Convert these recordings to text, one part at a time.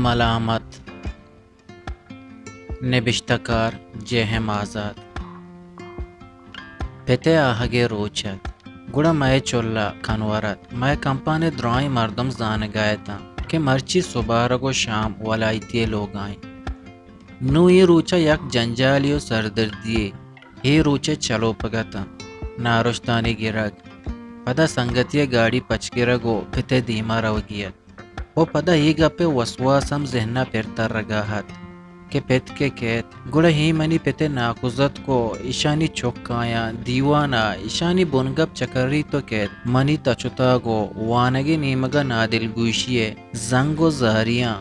ملامت۔ نبشتہ کار J M آزات۔ پت ءِ آہگ ءِ روچ ات، گڑا مئے چل ءَ کنور ات۔ مئے کمپان ءِ درائیں مردم زانگ ءَ اتاں کہ مرچی سبارگ ءُ شام ولایتی ءِ لوگ ءَ ایں۔ نوں اے روچ ءَ یک جنجالے ءُ سردردی یے اے روچ ءِ چلوپگ اتاں۔ نارشتانی گرگ، پدا سنگتی ءِ گاڑی پچ گرگ ءُ پت ءِ دیم ءَ روگی ات۔ ءُ پدا اے گپ ءِ وسواس ہم ذہن ءَ پر ترگ ءَ ات کہ پت کہ کیت، گڑا اے منی پت ءِ ناکوزتک ءُ ایشانی چک آیاں دیوان ءَ ایشانی بنگپ چکریت ءُ کیت، منی تچتاگ ءُ وانگ ءِ نیمگ ءَ نادلگوشی ءِ زنگ ءُ زاریاں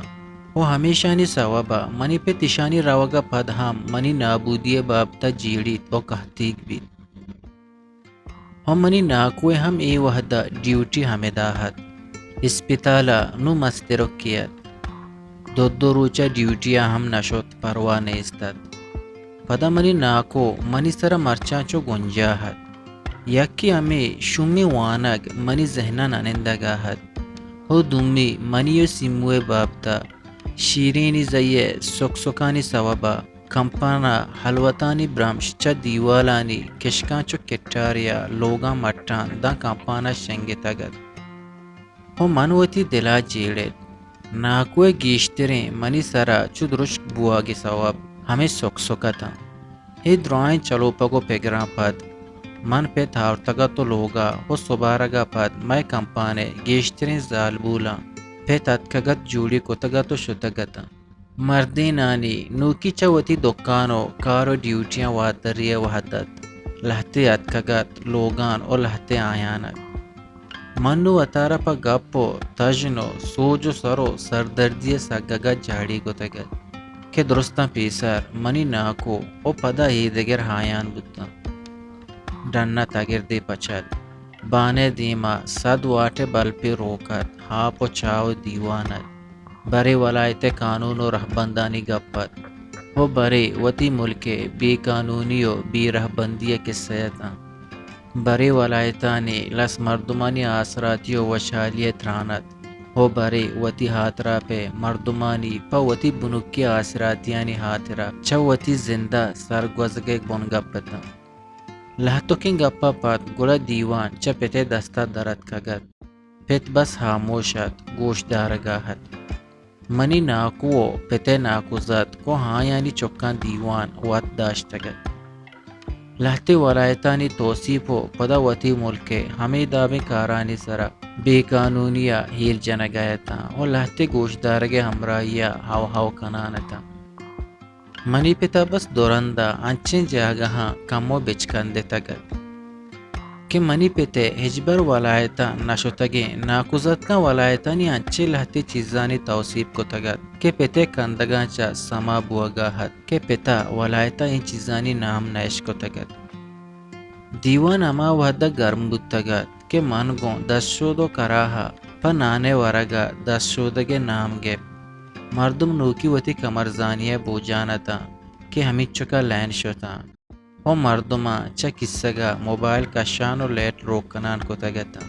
ءُ ہمیشانی سوب ءَ منی پت ایشانی روگ ءَ پد ہم منی نابودی ءِ بابت ءَ جیڑیت ءُ کہتیگ بیت۔ ءُ منی ناکو ءِ ہم اے وہد ءَ ڈیوٹی ہمدا ات۔ اسپتال ءَ نوں مسترکے ات۔ دو دو روچ ءَ ڈیوٹی ءَ ہم نہ شت، پرواہ نیست ات۔ پدا منی ناکو منی سر ءَ مرچاں چو گنجاہ ات۔ یکے ہمے شومیں وانگ منی ذہن ءَ ننندگ ءَ ات۔ ءُ دومی منی ءُ سیمو ءِ بابت ءَ شیرینی زئی ءِ سک سکانی سوب ءَ کمپان ءَ ہلوتانی برمش چہ دیوالانی کشکاں چو کٹارے ءَ لوگاں مٹان داں کمپان ءَ شنگتگ ات۔ ءُ من وتی دل ءَ جیڑ ات۔ ناکو ءِ گیشتریں منی سر ءَ چو درشک بوہگ ءِ سوب ہمے سک سک اتاں۔ اے درائیں چلوپگ ءُ پگراں پد من پت آورتگ ات ءُ لوگ ءَ ءُ سبارگ ءَ پد مئے کمپان ءِ گیشتریں زالبولاں پت اتکگ ات، جوڑی کتگ ات ءُ شتگ اتاں۔ مردینانی نوکی چہ وتی دکان ءُ کار ءُ ڈیوٹیاں واتری ءِ وہد ات۔ لہتے اتکگ ات لوگان ءُ لہتے آیان ات۔ من نوں وتارا پہ گپ ءُ تژن ءُ سوج ءُ سر ءُ سردردی ءِ سگگ ءَ جاڑی کتگ ات کہ درستاں پیسر منی ناکو ءُ پدا ایدگر آیان بوتاں۔ ڈن ءَ تگردے پچ ات۔ بان ءِ دیم ءَ سد واٹ ءِ بلپے روک ات، آپ ءُ چاہ ءُ دیوان ات۔ برے ولایت ءِ کانون ءُ رہبندانی گپ ات ءُ برے وتی ملک ءِ بے کانونی ءُ بے رہبندی ءِ کسہ اتاں۔ برے ولایتانی لس مردمانی آسراتی ءُ وشھالی ءِ تران ات ءُ برے وتی ہاترا پہ مردمانی پہ وتی بنکی آسراتیانی ہاترا چہ وتی زند ءَ سرگوزگ ءِ بنگپ اتاں۔ لہتکیں گپ ءَ پد گڑا دیوان چہ پت ءِ دست ءَ در اتکگ ات۔ پت بس ہاموش ات، گوش دارگ ءَ ات۔ منی ناکو ءُ پت ءِ ناکوزتک ءُ آیانی چکاں دیوان وت داشتگ ات۔ لہتے ولایتانی توسیپ ءُ پدا وتی ملک ءِ ہمے دابیں کارانی سرا بے کانونی ءَ ہیر جنگ ءَ اتاں ءُ لہتے گوشدارگ ءِ ہمراہی ءَ ہو ہو کنان اتاں۔ منی پت ءَ بس دو رند ءَ انچیں جاگہاں کمو بچکندتگ ات کہ منی پت ءِ ہچبر ولایت ءَ نہ شتگیں ناکوزتکاں ولایتانی انچیں لہتے چیزانی توسیپ کتگ ات کہ پت ءِ کندگاں چہ سما بوگ ءَ ات کہ پت ءَ ولایت ءَ اے چیزانی نام نہ اشکتگ ات۔ دیوان ہما وہد ءَ گرم بوتگ ات کہ من گوں دستشود ءُ کراہ ءَ پہ نان ءِ ورگ ءَ دستشودگ ءِ نام گپت۔ مردم نوکی وتی کمرزانی ءَ بوجان اتاں کہ ہمینچک ءَ لین شتاں ءُ مردماں چہ کیسگ ءَ موبائل کشان ءُ لیٹ روک کنان کتگ اتاں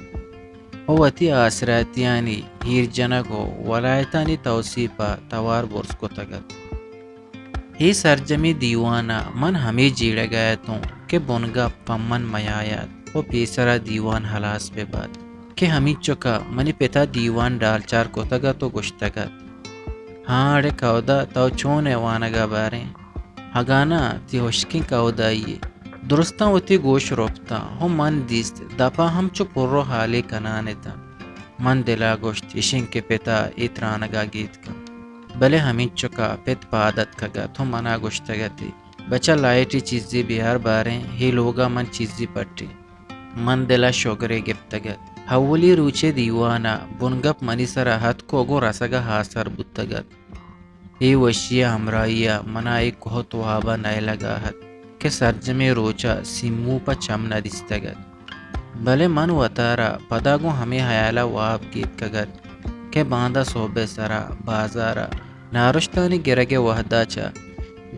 ءُ وتی آسراتیانی ہیر جنگ ءُ ولایتانی توسیپ ءَ توار برز کتگ ات۔ اے سرجمیں دیوان ءَ من ہمے جیڑگ ءَ اتوں کہ بنگپ پہ من میایات ءُ پیسرا دیوان ہلاس بہ بات کہ ہمینچک ءَ منی پت ءَ دیوان ڈالچار کتگ ات ءُ گوشتگ ات، ہاں اڑے کہودا، تو چون ئے وانگ ءَ باریں؟ اگاں نا، تئی ہشکیں کہودائی یے۔ درستاں وتی گوش رپتاں ءُ من دیست دپ ءَ ہم چو پر ءُ ہالے کنان اتاں۔ من دل ءَ گوشت، اشیں کہ پت ءَ اے ترانگ ءَ گیت کن۔ بلے ہمینچک ءَ پت پاد اتکگ ات ءُ من ءَ گوشتگ ات ئے، بچا لائٹے چیزے بیار باریں، اے لوگ ءَ من چیزے پٹیں۔ من دل ءَ شگرے گپتگ ات۔ اولی روچ ءِ دیوان ءَ بنگپ منی سر ءَ اتک ءُ گوں رسگ ءَ آسر بوتگ ات۔ اے وشی ءِ ہمراہی ءَ من ءَ اے کوہت واب ءَ نئیلگ ءَ ات کہ سرجمیں روچ ءَ سیمو پہ چم نہ دیستگ ات۔ بلے من وتارا پدا گوں ہمے ہیال ءَ واب گیتکگ ات کہ باندا سہب ءِ سرا بازار ءَ نارشتانی گرگ ءِ وہد ءَ چہ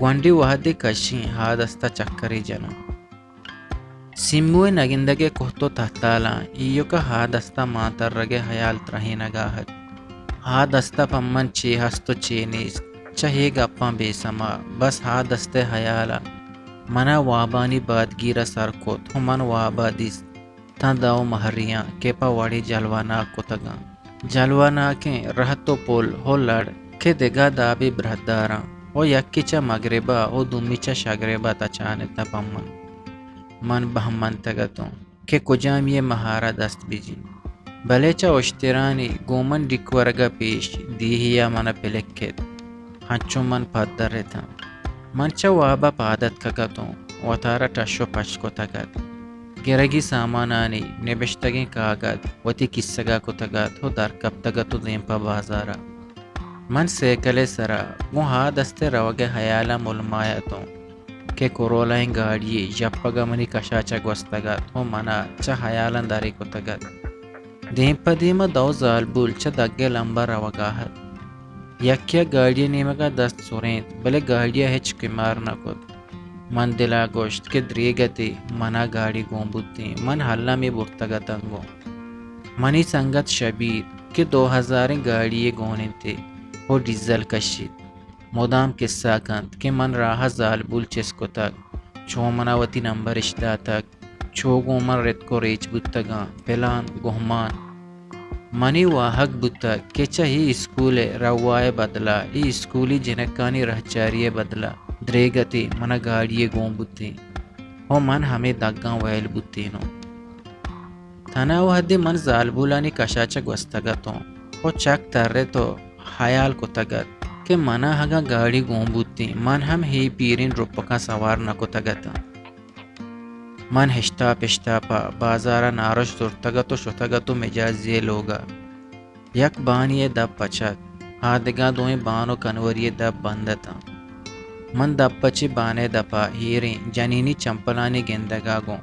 گونڈیں وہدے کشیں ہادست ءَ چکرے جناں۔ سیمو ءِ نگندگ ءِ کوہت ءُ تہتالاں ایوک ءَ ہادست ءَ مان ترگ ءِ ہیال ترہینگ ءَ ات۔ آ دست ءَ پہ من چے ہست ءُ چے نیست، چہ اے گپاں بے سما، بس آ دست ءِ ہیال ءَ من ءَ وابانی بادگیر ءَ سر کت ءُ من واب ءَ دیست تاں دو مہریاں کہ پہ وڑے جلوہ ناک کتگ اَنت۔ جلوہ ناکیں رہت ءُ پل ءُ لڑ کہ دگہ دابے برہدار اَنت ءُ یکے چہ مگرب ءَ ءُ دومی چہ شگرب ءَ تچان اِت اَنت پہ من۔ من بہمنتگ اِت اوں کہ کجامی ءِ مہار ءَ دست بجن۔ بلے چہ اشترانی گوں من ڈیک ورگ ءَ پیش دیہی ءَ من ءَ پلک اِت۔ انچو من پدر اِت آں۔ من چہ واب ءَ پاد اتکگ اِت اوں، وتارا ٹش ءُ پش کتگ اَت۔ گرگی سامانانی نبشتگیں کاگد وتی کیسگ ءَ کتگ اَت ءُ در کپتگ اَت ءُ دیم پہ بازار ءَ۔ من سیکل ءِ سرا گوں آ دست ءِ روگ ءِ ہیال ءَ ملمایا اِت اوں کہ کرولائیں گاڑی یے ژپگ ءَ منی کش ءَ چہ گوستگ اَت ءُ من ءَ چہ ہیالاں درے کتگ اَت۔ دیم پہ دیم ءَ دو زالبول چہ دگ ءِ لمب ءَ روگ ءَ اَت۔ یکے ءَ گاڑی ءِ نیمگ ءَ دست سرینت، بلے گاڑی ءَ ہچ کمار نہ کت۔ من دل ءَ گوشت کہ دریگتے، من ءَ گاڑی گون بوتیں، من المی برتگ اِت آں گوں۔ منی سنگت شبیر کہ دو ہزاریں گاڑی یے گون اِنت ءُ ڈیزل کشیت، مدام کسہ کنت کہ من راہ ءَ زالبول چست کتگ، چو من ءَ وتی نمبر اِش داتگ، چو گوں من رتک ءُ ریچ بوتگ اَنت، پلان گہمان۔ منی واہگ بوتگ کہ چہ اے اسکول ءِ روا ءِ بدل ءَ، اے اسکولی جنکانی رہچاری ءِ بدل ءَ دریگتے من ءَ گاڑی یے گون بوتیں ءُ من ہمے دگاں ویل بوتینوں۔ تھنا وہدے من زالبولانی کش ءَ چہ گوستگ اِت اوں ءُ چک ترّ اِت ءُ ہیال کتگ اَت کہ من ءَ اگاں گاڑی گون بوتیں، من ہم اے پیریں ڈرپکاں سوار نہ کتگ اِت آں۔ من ہشتاپ ہشتاپ ءَ بازار ءَ نارشت زرتگ اَت ءُ شتگ اَت ءُ مجازی ءِ لوگ ءَ۔ یک بانی ءِ دپ پچ اَت، آ دگہ دوئیں بان ءُ کنوری ءِ دپ بند اِت آں۔ من دپ پچیں بان ءِ دپ ءَ ایریں جنینی چمپلانی گندگ ءَ گوں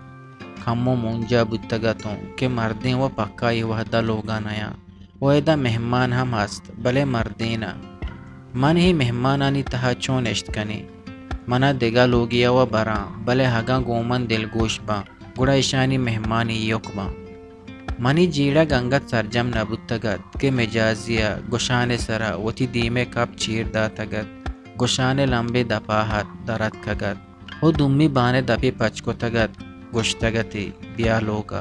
کمو مونجا بوتگ اِت اوں کہ مردین وَ پکا اے وہد ءَ لوگ ءَ نیاں۔ ءُ ادا مہمان ہم ہست، بلے مردین ءَ۔ من اے مہمانانی تہا چون نشت کنیں؟ من ءَ دگہ لوگے ءَ وَ براں، بلے اگاں گوں من دلگوش باں، گڑا اشانی مہمانی ایوک باں۔ منی جیڑگ انگت سرجم نہ بوتگ اَت کہ مجازی ءَ گشان ءِ سرا وتی دیم ءِ کپ چیر داتگ اَت، گشان ءِ لمبے دپ ءَ اَت، در اتکگ اَت۔ ءُ دومی بان ءِ دپے پچ کتگ اَت، گوشتگ اَتی، بیا لوگ ءَ۔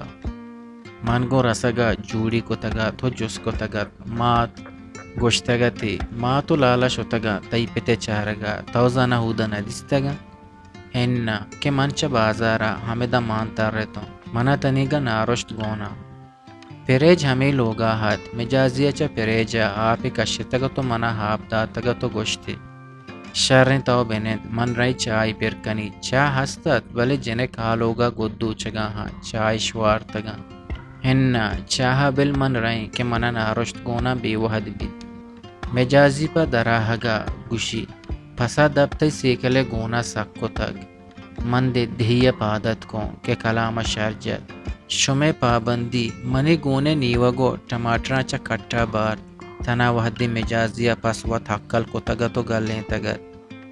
من گوں رسگ ءَ جوڑی کتگ اَت ءُ جست کتگ اَت، مات؟ گوشتگ اَتی، مات ءُ لال ءَ شتگ اَنت تئی پت ءِ چارگ ءَ، تو زاناں اود ءَ نہ دیستگ اَنت؟ اناں کہ من چہ بازار ءَ ہمدا مان تر اِت اوں، من ءَ تنیگا نارشت گون اَنت۔ پریج ہمے لوگ ءَ اَت۔ مجازی ءَ چہ پریج ءَ آپے کشتگ اَت ءُ من ءَ آپ داتگ اَت ءُ گوشتی، شریں تو بنند، من رئیں چاہے پر کنی۔ چاہ ہست اَت، بلے جنک آ لوگ ءَ گد دوچگ ءَ اَنت، چاہ اِش وارتگ اَنت۔ اناں، چاہ ءَ بل، من رئیں کہ من ءَ نارشت گون اَنت، بے وہد بیت۔ مجازی پہ در آہگ ءَ گوشی، پس ءَ دپ تئی سیکل ءِ گون ءَ سک کتگ۔ من دے دہی ءَ پاد اتکوں کہ کلام ءَ شر جت۔ شمئے پابندی منی گون ءِ نیوگ ءُ ٹماٹراں چہ کٹ ءَ بارت۔ تھنا وہدے مجازی ءَ پس وت ہکل کتگ اَت ءُ گلینتگ اَت،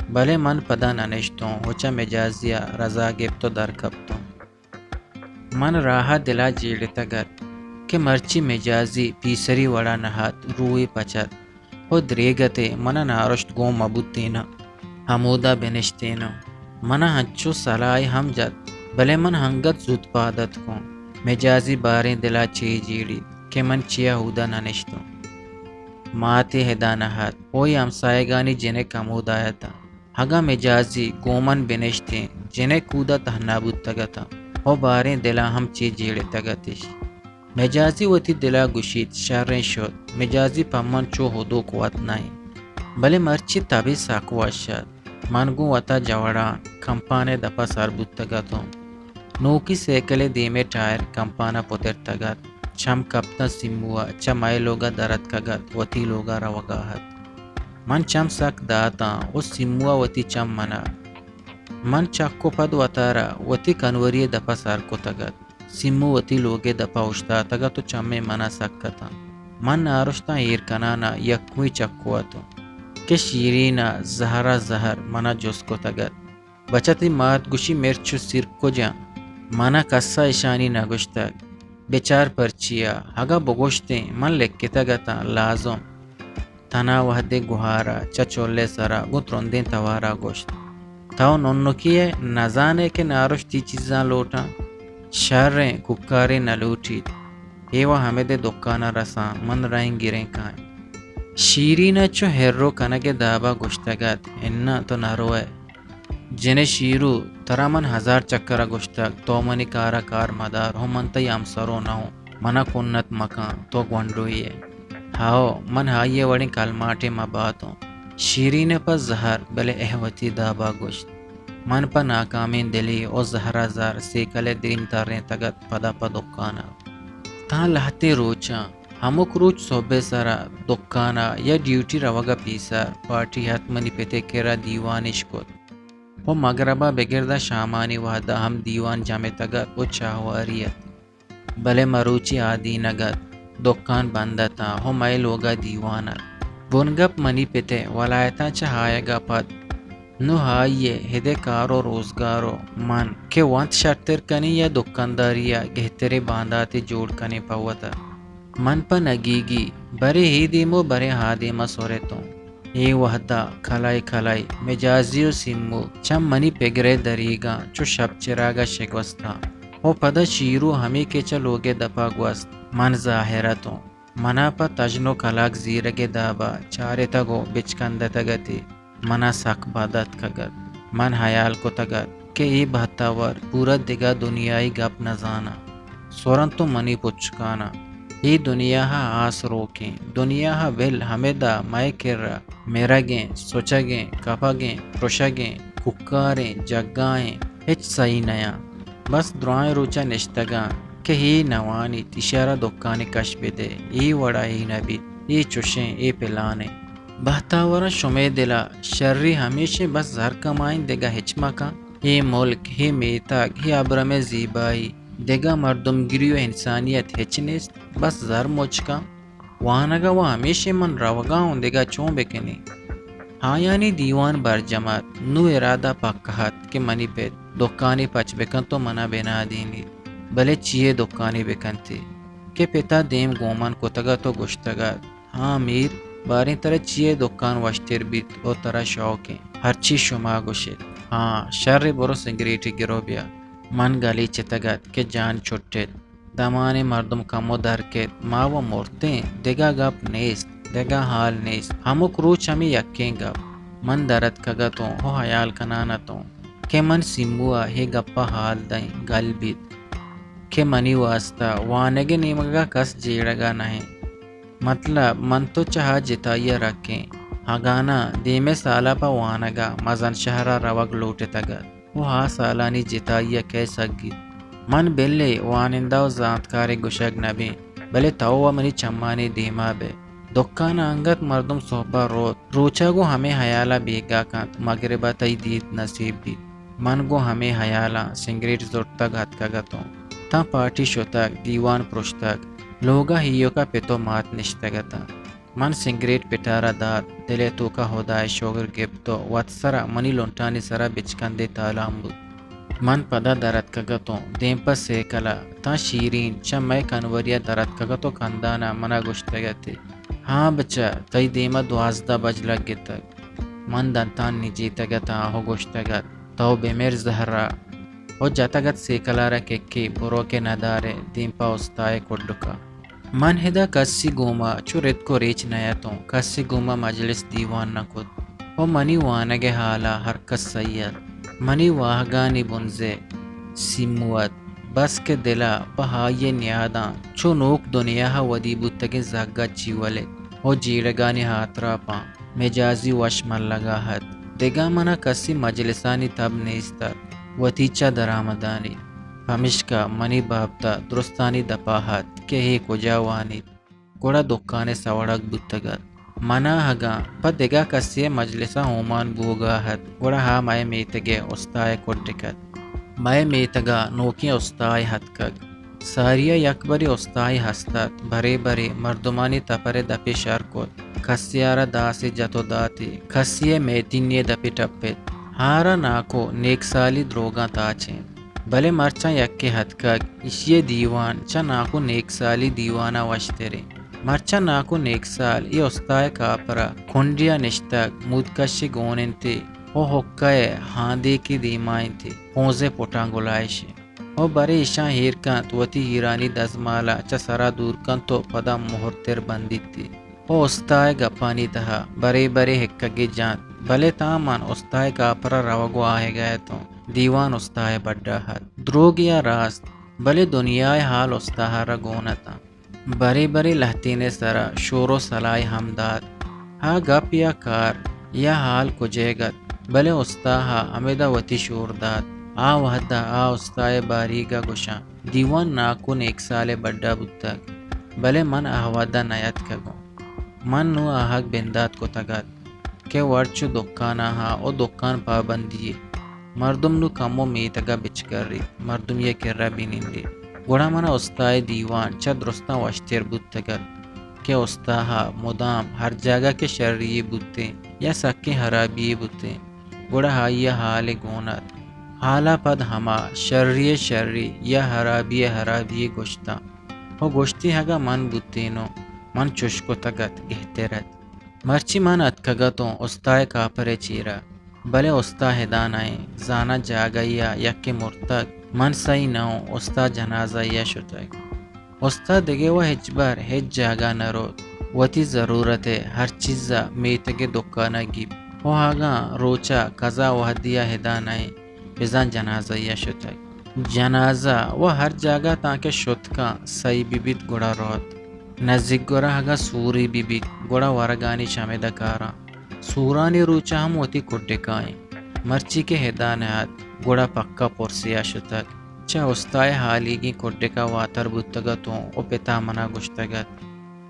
بلے من پدا نہ نشتوں ءُ چہ مجازی ءَ رضا گپت ءُ در کپتوں۔ من راہ ءَ دل ءَ جیڑتگ اَت کہ مرچی مجازی پیسری وڑ ءَ نہ اَت، روئے پچ اَت۔ ءُ دریگتے من ءَ نارشت گون مہ بوتیناں، ہمودا بنشتیناں۔ من ءَ انچو سلاہے ہم جت، بلے من انگت زوت پاد اتکوں۔ مجازی باریں دل ءَ چے جیڑیت کہ من چیا اودا نہ نشتوں۔ ماتے ادا نہ اَت، ءُ اے ہمساہگانی جنک ہمودا اَت اَنت۔ اگاں مجازی گوں من بنشتیں، جنک اودا تہنا بوتگ اَت اَنت ءُ باریں دل ءَ ہم چے جیڑتگ اَتش۔ مجازی وتی دل ءَ گوشیت، شریں شت، مجازی پہ من چو ہدوک وت نہ اِنت، بلے مرچی تبے سک وش اَت۔ من گوں وت ءَ جوڑان کمپان ءِ دپ ءَ سر بوتگ اَتوں۔ نوکی سیکل ءِ دیم ءِ ٹائر کمپان ءَ پترتگ اَت۔ چم کپتاں سیمو ءَ، چہ مئے لوگ ءَ در اتکگ اَت، وتی لوگ ءَ روگ ءَ اَت۔ من چم سک داتاں ءُ سیمو ءَ وتی چم من ءَ۔ من چک ءُ پد وتارا وتی کنوری ءِ دپ ءَ سر کتگ اَت۔ سیمو وتی لوگ ءِ دپ ءَ اوشتاتگ اَت ءُ چمے من ءَ سک اَت اَنت۔ من نارشتاں ایر کنان ءَ یکوئی چکو اَتوں کہ شیرین ءَ زہر ءَ زہر من ءَ جست کتگ اَت۔ بچہ تئی مات گوشی مرچ ءُ سیر کج اَنت؟ من ءَ کس ءَ اشانی نہ گوشتگ۔ بچار پرچیا، اگاں بگوشتیں من لکتگ اَتاں لازم۔ تنا وہدے گوہارا چہ چولے سرا گوں ترندیں توارا گوشت، تو ننکی ئے، نزانے کہ نارشتی چیزاں لوٹاں؟ شریں، کوکارے نہ لوٹیت۔ اے و ہمدے دکانا رساں، من رنگ گریں کائیں۔ شیرین ء چو ہیرو کنگ ء دابا گوشتگ ات، اناں تو نہ روئے۔ جن شیرو، ترا من ہزار چکر ء گوشتگ، تو منی کار ء کار مدار، ہو من تئی ہمسرو نہ اوں، منا کنت مکن، تو گونڈوے ئے۔ ہئو، من آئی ء وڑیں کلماٹے مہ باتوں۔ شیرین ء پہ زہر، بلے اے وتی دابا گوشت۔ من پہ ناکامیں دلے و زہر ء زر سیکل ء دیم ترینتگ ات پدا پہ دکان ء۔ تاں لہتیں روچاں، ہمک روچ سہب ء سرا دکان ء یا ڈیوٹی روگ ء پیسر پارٹی ات منی پت ء کرا دیوان اش کت۔ و مگرب ء بگر داں شامانی وہد ء ہم دیوان جم اتگ ات و چاہواری ات۔ بلے مروچی آ دینگ ات، دکان بند اتاں و مئے لوگ ء دیوان ات۔ بنگپ منی پت ء ولایتاں چہ آیگ ء پد نوں آئی ء ہدے کار و روزگار و من کہ ونت شرتر کنیں یا دکانداری ء گہتریں بانداتے جوڑ کنیں پہ وت ء۔ من پہ نگیگی برے اے دیم و برے آ دیم ء سر اتوں۔ اے وہدا کلائے کلائے مجازی و سیمو چم منی پگرئے دریگاں چو شپ چراگا شگوستاں۔ و پدا شیرو ہمے کہ چہ لوگئے دپا گوست، من ظاہر اتوں۔ منا پہ تژن و کلاگ زیرگئے دابا چارتگ و بچکندتگ اتی۔ منا سک بد اتکگ ات۔ من ہیال کتگ ات کہ اے بہتاور پورا دگہ دنیائی گپ نزاناں۔ سرنت و منی پچکاناں۔ اے دنیاہا آس روکیں، دنیاہا بل ہمدا مئے کرا مرگیں، سچگیں، کپگیں، پرشگیں، کوکاریں، جگائیں، ہچ سہی نیاں۔ بس درائیں روچا نشتگاں کہ اے نوانیت، اشارا دکانے کش بدے، اے وڑا اے نبیت، اے چشیں، اے پلانیں۔ بہتاوراں شمئے دلا شری ہمیشیں بس زر کمائیں دگہ ہچ مکن۔ اے ملک، اے میتگ، اے ابرمئے زیبائی، دگہ مردمگری و انسانیت ہچ نیست، بس زر مچ کن۔ وانگا و ہمیشیں من روگا اوں دگہ چون بکنیں؟ آیانی دیوان برجم ات، نوں ارادہ پکہ ات کہ منی پت دکانے پچ بکنت و منا بنادینیت، بلے چیئے دکانے بکنتی کہ پتا دیم گوں من کتگ ات و گوشتگ ات، ہاں میر، باریں ترا چیئے دکان وشتر بیت و ترا شوق انت؟ ہرچی شما گوشیت۔ ہاں، شر، برو سگریٹے گرو بیا۔ من گلی چتگ ات کہ جان چٹت۔ دمانے مردم کمو در کیت، ما و مرتیں، دگہ گپ نیست، دگہ حال نیست۔ ہمک روچ ہمے یکیں گپ۔ من در اتکگ اتوں و ہیال کنان اتوں کہ من سیمو ء اے گپ ء حال دئیں، گل بیت کہ منی واستا وانگ ء نیمگ ء کس جیڑگ ء نہ انت۔ مطلب، من تو چہ آ جتائی ء رکیں۔ اگاں ناں، دیمے سال ء پہ وانگ ء مزن شہر ء روگ لوٹتگ ات و آ سالانی جتائی ء کئے سگیت؟ من بلے وانندہ و زانتکارے گوشگ نہ بیں، بلے تو و منی چمانی دیما بئے۔ دکان ء انگت مردم سہب ء روت۔ روچ ء گوں ہمے ہیال ء بیگا کنت، مگرب ء تئی دید نصیب بیت۔ من گوں ہمے ہیالاں سنگریٹ زرتگ اتکگ اتوں۔ تاں پارٹی شتگ، دیوان پرشتگ، لوگ ء ایوک ء پت و مات نشتگ اتاں۔ من سنگریٹ پٹار ء دات، دل ء توک ء ہدائے شگر گپت و وت سرا منی لنٹانی سرا بچکندے تالان بوت۔ من پدا در اتکگ اتوں، دیم پہ سیکل ء، تاں شیرین چہ مئے کنوری ء در اتکگ ات و کندان ء من ء گوشتگ اتی، ہاں بچہ، تئی دیم ء دوازدہ بج لگتگ۔ من دنتان نجیتگ اتاں و گوشتگ ات، تو بمر زہرا۔ و جتگ ات سیکل ء را ککی، برو کہ ندارے، دیم پہ استائے کڈکا۔ من ہدا کسی گوما چو رتک و ریچ نیتوں، کسی گوما مجلس دیوان نکت۔ و منی وانگ ء حالا ہر کس سہی ات۔ منی واہگانی بنزے سیمو ات، بس کہ دلا پہ آئی ء نیاداں چو نوک دنیا ء ودی بوتگیں زھگ ء چیولے و جیڑگانی ہاتراپاں مجازی وش ملگا ات۔ دگہ منا کسی مجلسانی تب نیست ات، وتی چہ درآمدانی۔ پمشکا منی بابت ء درستانی دپا ات کہ اے کجا وانیت۔ گڑا دکان ء سوڑگ بوتگ ات۔ منا اگاں پہ دگہ کسے ء مجلس ء اومان بوگا ات، گڑا آ مئے میتگ ء استائے کڈک ات۔ مئے میتگ ء نوکیں استائے اتکگ۔ ساری ء یکبرے استائے ہست ات، برے برے مردمانی تپر ء دپے شر کت، کسے ء را داسے جت و داتے، کسے ء میتینی ء دپے ٹپت۔ آ را ناکو نیکسالی دروگاں تاچینت۔ بلے مرچاں یکے اتکگ، ایشی ء دیوان چہ ناکو نیکسالی دیوان ء وشتر انت۔ مرچاں ناکو نیکسال اے استائے کاپرا کنڈیا نشتگ، مودکشی گون انت ءُ حقہ ءِ ہاندیکی دیما انت ءُ پونزے پٹاں گلائش انت۔ ءُ برے ایشاں ایر کنت، وتی ایرانی دزمالا چہ سرا دور کنت ءُ پدا مہرتر بندیت ءُ استائے گپانی تہا برے برے ہکگے جنت، بلے تاں من استائے کاپرا روگ ءُ آہگا اتوں۔ دیوان استائے بڈا ات۔ دروگ یا راست، بلے دنیائے حال استاہرا گون اتاں۔ برے برے لہتینے سرا شور ءُ سلاہ ہم دات۔ ہا گپ یا کار یا حال کجئیگ ات، بلے استاہا ہمیدا وتی شور دات۔ آ وہدا آ استائے باریگا گوشاں، دیوان ناکو نیکسالے بڈا بوتگ، بلے من آ وہدا نیاتکگوں۔ من نوں آہگ بندات کتگ ات کہ ورچ دکاناہا ءُ دکان پابندی یے۔ مردم نوں کمو میتگا بچکریت، مردمی ءِ کرا بنندیت۔ گڑا منا استائے دیوان چہ درستاں وشتر بوتگ ات کہ استاہا مدام ہر جاگہ کہ شری یے بوتیں یا سکیں ہرابی یے بوتیں، گڑا آئی ءِ حالے گون ات۔ حالا پد ہما شری ءِ شری یا ہرابی ءِ ہرابی یے گوشتاں۔ ءُ گوشتی اگاں من بوتینوں، من چش کتگ ات، گہتر ات۔ مرچی من اتکگ اتوں استائے کاپرے چیرا، بلے استا ہدا نہ ایں، زاناں جاگہیا یکے مرتگ، من سہی نہ اوں، استا جنازہیا شتگ۔ استا دگہ وَ ہچبر ہچ جاگہ نہ روت، وتی ضرورت ءِ ہر چیزا میتگے دکانا گیپت۔ ءُ اگاں روچا کزا وہدیا ہدا نہ ایں، بزاں جنازہیا شتگ۔ جنازہ وَ ہر جاگہ تانکہ شت کن سہی بہ بیت گڑا روت۔ نزیک گورا اگاں سوری بہ بیت گڑا ورگانی چمیدا کاراں۔ سورانی روچا ہم وتی کڈکا ایں۔ مرچی کہ ہدا نہ ات گڑا پکا پرسیا شتگ۔ چہ استائے ہالیگیں کڈکا واتر بوتگ اتوں ءُ پتا منا گوشتگ ات،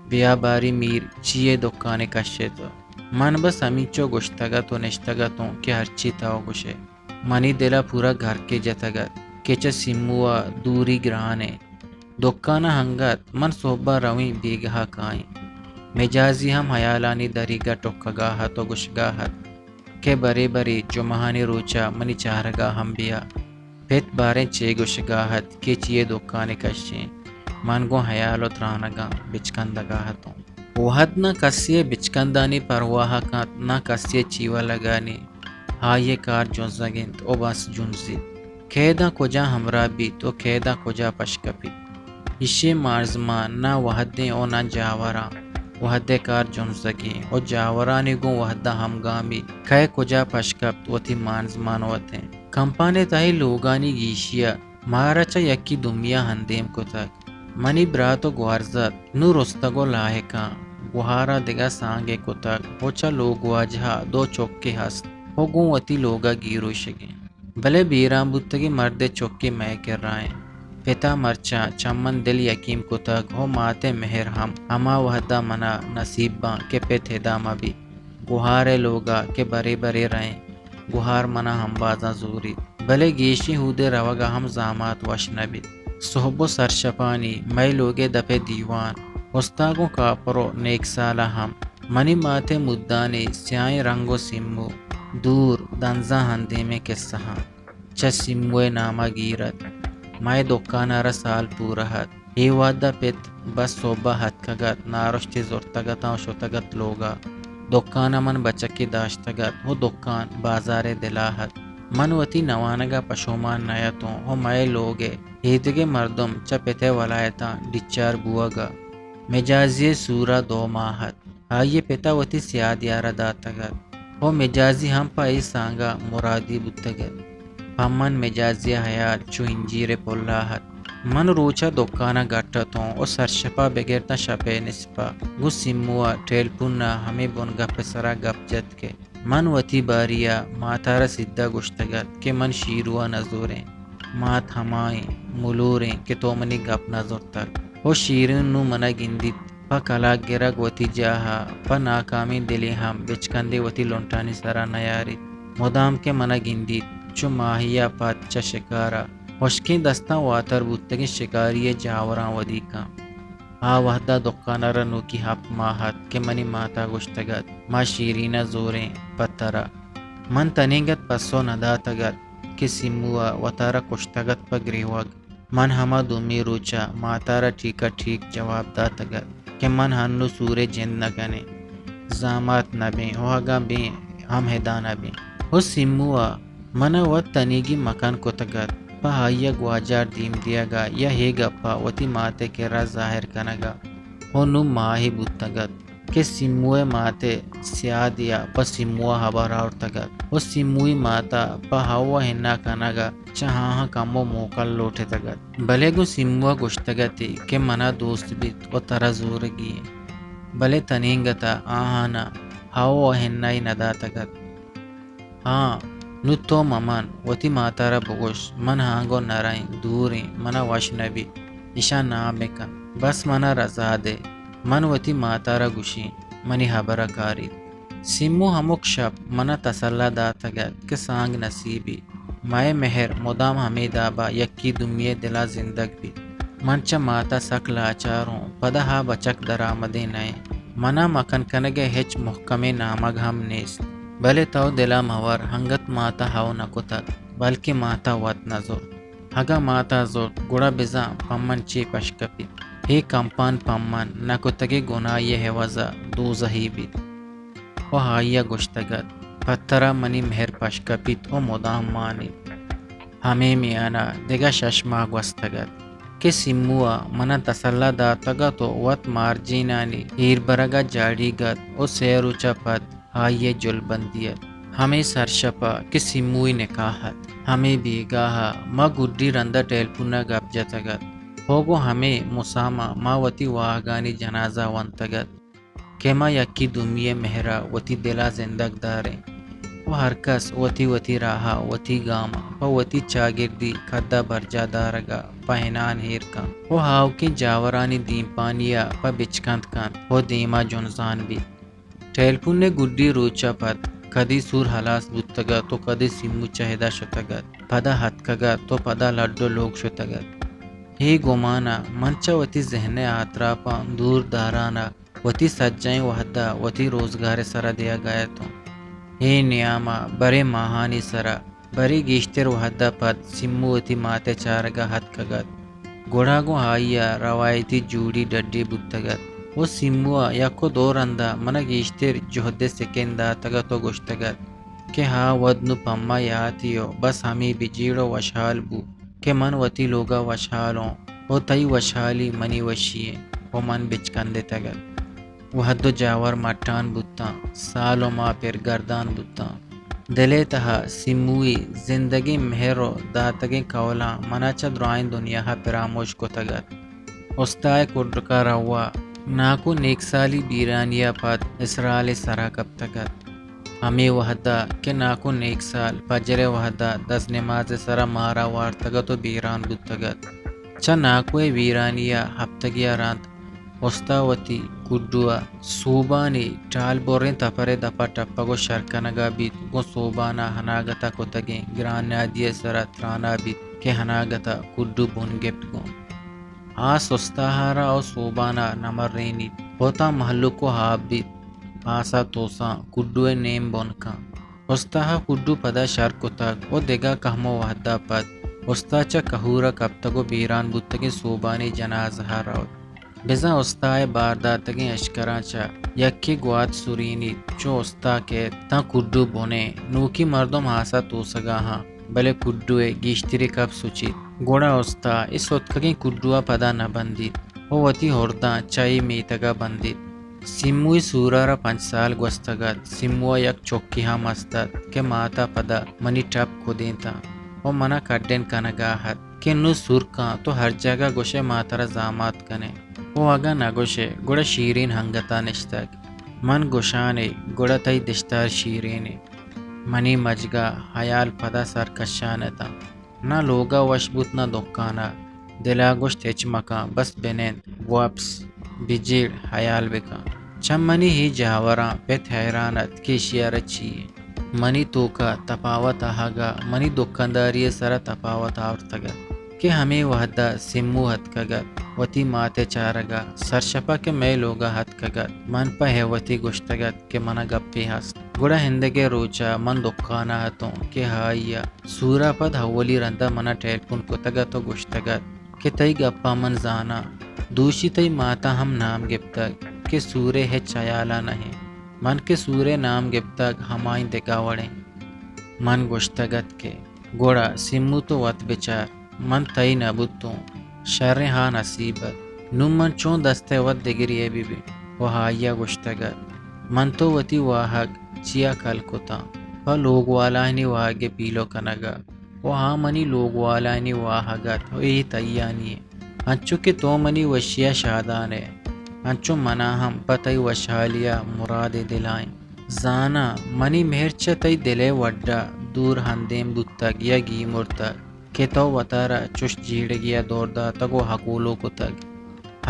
بیا باری میر چیے دکانے کشے تو؟ من بس ہمینچو گوشتگ ات ءُ نشتگ اتوں کہ ہرچی تو گوشے۔ منی دل ءَ پورا گرکے جتگ ات کہ چہ سیمو ءَ دوری گران انت۔ دکان ءَ انگت من سہب ءَ رویں بیگاہ ءَ کائیں۔ مجازی ہم ہیالانی دریگ ءَ ٹکگا ات ءُ گوشگا ات کہ برے برے جمعہانی روچ ءَ منی چارگ ءَ ہم بیا۔ پت باریں چے گوشگا ات کہ چیے دکانے کشیں۔ من گوں ہیال ءُ ترانگاں بچکندگا اتوں۔ وہد نہ کسے ءِ بچکندانی پرواہ کنت، نہ کسے ءِ چیولگانی۔ آئی ءِ کار جنزگ انت ءُ بس جنزیت۔ کیداں کجا ہمراہ بیت ءُ کیداں کجا پشکپیت۔ ایشی ءِ مانزمان نہ وہدیں ءُ نہ جاوراں۔ وہد ءِ کار جنزگیں ءُ جاورانی گوں وہد ءَ ہمگامی۔ کئے کجا پشکپت وتی مانزمان وت انت۔ کمپان ءِ تہی لوگانی گیشی ءَ مارا چہ یکی دومی ءَ ہندیم کتگ۔ منی برات ءُ گوارزات نوں رستگ ءُ لاہکاں۔ گوہار ءَ دگہ سانگے کتگ ءُ چہ لوگواجہ ءَ دو چکے ہست ءُ گوں وتی لوگ ءَ گیروشگیں۔ بلے بیران بوتگیں مردے چکے مئے کرا انت۔ پت ءَ مرچاں چہ من دل یکیم کتگ ءُ مات ءِ مہر ہم۔ ہما وہد ءَ منا نصیب باں کہ پت ہدا مہ بیت۔ گوہار ءِ لوگ ءَ کہ برے برے رئیں، گوہار منا ہمبازاں زوریت۔ بلے گیشیں ہودے روگ ءَ ہم زامات وش نہ بیت۔ سہب ءُ سرشپانی مئے لوگ ءِ دپ ءِ دیوان، استا گوں کاپر ءُ نیکسال ءَ ہم۔ منی مات ءِ مدانی سیاہیں رنگ ءُ سیمو، دور دنزاں ہندیمیں کسہاں چہ سیمو ءِ نام ءَ گیر ات۔ مئے دکان ءَ را سال پورہ ات۔ اے وہد ءَ پت بس سہب ءَ اتکگ ات، نارشتے زرتگ اتاں ءُ شتگ ات لوگ ءَ۔ دکان ءَ من بچکے داشتگ ات ءُ دکان بازار ءِ دل ءَ ات۔ من وتی نوانگ ءَ پشومان نہ اتوں ءُ مئے لوگ ءِ ایدگہ مردم چہ پت ءِ ولایتاں ڈیچار بوگ ءَ مجازی ءِ سور ءَ دو ماہ ات۔ آئی ءِ پت ءَ وتی سیاد یار ءَ داتگ ات ءُ مجازی ہم پہ اے سانگ ءَ مرادی بوتگ ات۔ پہ من مجازی ءِ ہیال چو انجیر ءِ پل ءَ ات۔ من روچ ءَ دکان ءَ گٹ اتوں ءُ سرشپ ءَ بگر تاں شپ ءِ نصپ ءَ گوں سیمو ءَ ٹیلپون ءَ ہمے بنگپ ءِ سرا گپ جت کہ من وتی باری ءَ مات ءَ را سدھ ءَ گوشتگ ات کہ من شیرو ءَ نہ زوریں۔ مات ہمائیں ملوریں کہ تو منی گپ نہ زرتگ۔ ءُ شیرین نوں من ءَ گندیت۔ پہ کلاگ گرگ وتی جاہ ءَ، پہ ناکامیں دلے ہم بچکندے وتی لنٹانی سرا نیاریت۔ مدام کہ من ءَ گندیت، چو ماہی ءَ پد چہ شکار ءَ ہشکیں دستاں واتر بوتگیں شکاری ءِ جاوراں ودی کنت۔ آ وہد ءَ دکان ءَ را نوکی ہپت ماہ ات کہ منی مات ءَ گوشتگ ات، ما شیرین ءَ زوریں پہ ترا۔ من تنیگت پسو نہ داتگ ات کہ سیمو ءَ وتارا کشتگ ات پہ گریوگ۔ من ہما دومی روچ ءَ مات ءَ را ٹھیک ءَ ٹھیک جواب داتگ ات۔ کہ من ہنو سورے جند نہ کنیں، زامات نہ بیں، و اگاں بیں ہم ہدا نہ بیں۔ و سیمو ء من ء وت تنیگی مکن کتگ ات۔ پہ آئی ء گواجار دیم دیگ ء یا ہے گپ ء وتی مات ء کرا ظاہر کنگ ء و نوں ماہے بوتگ ات کہ سیمو ء مات ء سیاد یا پہ سیمو ء ہبر آورتگ ات و سیموئی مات ء پہ ہو ء ہنا کنگ ء چہ آہاں کمو موکل لوٹتگ ات، بلے گوں سیمو ء گوشتگ اتی کہ منا دوست بیت و ترا زورگی انت، بلے تنینگت ء آہانا ہو ء ہنائی نداتگ ات۔ ہاں، نوں تو ممن، وتی ماتارا بگوش، من ہانگو نرائیں، دوریں، منا وش نبیت، اشاں نام بکن، بس منا رضا دے، من وتی ماتارا گوشیں، منی ہبرا کاریت۔ سیمو ہمک شپ منا تسلا داتگ ات کہ سانگ نصیبی، مئے مہر مدام ہمے دابا یکی دومی ء دلا زندگ بیت۔ من چہ ماتا سک لاچار اوں، پدا ہا بچک درآمدیں نہ انت۔ منا مکن کنگ ء ہچ مہکمیں نامگ ہم نیست۔ بلے تو دلا مور، انگت ماتا ہو نہ کتگ، بلکیں ماتا وت نہ زرت۔ اگاں ماتا زرت، گڑا بزاں پمن چے پش کپیت؟ اے کمپان پمن نہ کتگیں گناہی ء عوض ء دوزہی بیت۔ و آئی ء گوشتگ ات، پہ ترا منی مہر پش کپیت و مدام مانیت۔ ہمے میان ء دگہ شش ماہ گوستگ ات کہ سیمو ء منا تسلا داتگ ات و وت مارجینانی ایر برگ ء جاڑیگ ات و سئے روچ ء پد آئی ء جلبندی ات۔ ہمے سرشپ ء کہ سیموئی نکاح ات، ہمے بیگاہ ء ما گڈی رند ء ٹیلپون ء گپ جتگ ات۔ ہو گوں ہمے مسام ء ما وتی واہگانی جنازہ ونتگ ات کہ ما یکی دومی ء مہر ء وتی دل ء زندگ داریں و ہرکس وتی وتی راہ ء وتی گام ء پہ وتی چاگردی کد ء برجاہ دارگ ء پہ ہنان ایر کنت و آؤکیں جاورانی دیمپانی ء پہ بچکند کنت و دیما جنزان بیت۔ ٹیلپون ء گڈی روچ ء پد کدی سور ہلاس بوتگ ات و کدی سیمو چہ ادا شتگ ات، پدا اتکگ ات و پدا لڈ و لوگ شتگ ات۔ اے گمان ء من چہ وتی ذہن ء آتراپاں دور داران ء وتی سجہیں وہد ء وتی روزگار ء سر ء دیگ ء اتوں۔ اے نیام ء برے ماہانی سر ء برے گیشتر وہد ء پد سیمو وتی مات ء چارگ ء اتکگ ات، گڑا گوں آئی ء روایتی جوڑی ڈڈی بوتگ ات و سیمو ء یک و دو رند ء من ء گیشتر جہد ء سکین داتگ ات و گوشتگ ات کہ آ وھد نوں پہ ما یاتی و بس ہمے بجیڑ و وشحال بو کہ من وتی لوگ ء وشحال اوں و تئی وشحالی منی وشی انت و من بچکندتگ ات۔ وھد و جاور مٹان بوتاں، سال و ماہ پرگردان بوتاں۔ دل ء تہا سیموئی زندگیں مہر و داتگیں کئولاں منا چہ درائیں دنیا ء پراموش کتگ ات۔ استائے کڈکا روا ناکو نیکسالی بیرانی ء پد اسرال ء سرا کپتگ ات۔ ہمے وھدا کہ ناکو نیکسال پجر ء وھدا دست نماز ء سرا مارا وارتگ ات و بیران بوتگ ات۔ چہ ناکو ء بیرانی ء ہپتگے ء رند استا وتی کڈو ء سوبانی ٹال بریں تپر ء دپ ء ٹپگ و شر کنگ ء بیت، گوں سوبان ء اناگت ء کتگیں گران نادی ء سر ء تران ء بیت کہ اناگت ء کڈو بن گپت گوں آس استاہارا و سوبان ء نہ مرینیت۔ و تاں مہلوک و ہاب بیت، آس ء توساں کڈو ء نیم بن کن۔ استاہ ء کڈو پدا شر کتگ و دگہ کہمو وہد ء پد استاہ چہ کہور ء کپتگ و بیران بوتگیں سوبانی جنازہ ء روت۔ بزاں استاہ ء بار داتگیں اشکراں چہ یکے گوات سرینیت، چو استاہ کیت تاں کڈو بنیں۔ نوکی مردم آس ء توسگا آں، بلے کڈو ء گیشتری کپ سچیت۔ گڑا استاہ اے ستکگیں کڈو ء پدا نہ بندیت و وتی ہرداں چہ اے میتگ ء بندیت۔ سیموئی سورا را پنچ سال گوستگ ات۔ سیمو ء یک چکے ہم است ات کہ مات ء پدا منی ٹپ کدینتاں و منا کڈن کنگا ات کہ نوں سور کن، تو ہر جاگہ گوشئے ما ترا زامات کنیں و اگاں نہ گوشئے گڑا شیرین ہنگتا نشتگ۔ من گوشانے گڑا تئی دشتار شیرینے۔ منی مجگا ہیال پدا سرکشان اتاں۔ نہ لوگا وش بوت نہ دکانا۔ دلا گوشت ہچ مکن، بس بنند، وپس، بجیڑ، ہیال بکن۔ چہ منی اے جاوراں پت حیران ات کہ اشیارا چی انت۔ منی توکا تپاوت آہگا منی دکانداری ء سرا تپاوت آورتگ ات کہ ہمے وہدا سمو اتکگ ات وتی مات ء چارگا۔ سرشپا کہ مئے لوگا اتکگ ات، من پہ ہیوتی گوشتگ ات کہ منا گپے ہست۔ گڑا ہندگہ روچا من دکانا اتوں کہ آئیا سورا پد اولی رندا منا ٹیلپون کتگ ات و گوشتگ ات کہ تئی گپا من زاناں، دوشی تئی مات ءَ ہم نام گپتگ کہ سور ءِ ہچ ہیال ءَ نہ اِنت۔ من کہ سور ءِ نام گپتگ، ہمائیں دگہ وڑیں۔ من گوشتگ اَت کہ گڑا سیمو تو وت بچار، من تئی نہ بوتوں، شریں ہا نصیب اَت۔ نوں من چون دست ءِ وت دگرے ءِ بہ بیں؟ ءُ آئی ءَ گوشتگ اَت، من تو وتی واہگ چیا کل کتاں؟ پہ لوگوالانی واہگ ءِ پیلو کنگ ءَ۔ ءُ آ منی لوگوالانی واہگ اَت ءُ اے تئیانی اِنت۔ انچو کہ تو منی وشی ءَ شادان ئے، انچو من ءَ ہم پہ تئی وشحالی ءَ مرادے دل ءَ اِنت۔ زاناں، منی مہر چہ تئی دل ءِ وڈ ءَ دور ہندیم بوتگ یا گیمرتگ کہ تو وتارا چش جیڑگے ءَ دور داتگ ءُ ہکولو کتگ۔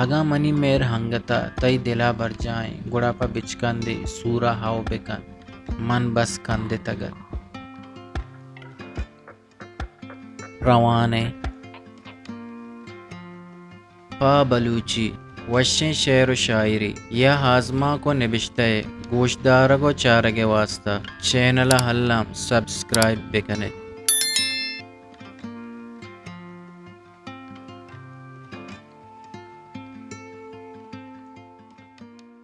اگاں منی مہر انگت ءَ تئی دل ءَ برجاہ اِنت، گڑا پہ بچکندے سور ءَ ہئو بکن۔ من بس کندتگ اَت۔ روان ایں۔ پہ بلوچی وشیں شعر ءُ شاعری یا آزمانک ءُ نبشتہ ءِ گوشدارگ ءُ چارگ ءِ واستہ چینل ءَ الم سبسکرائب بکن ات۔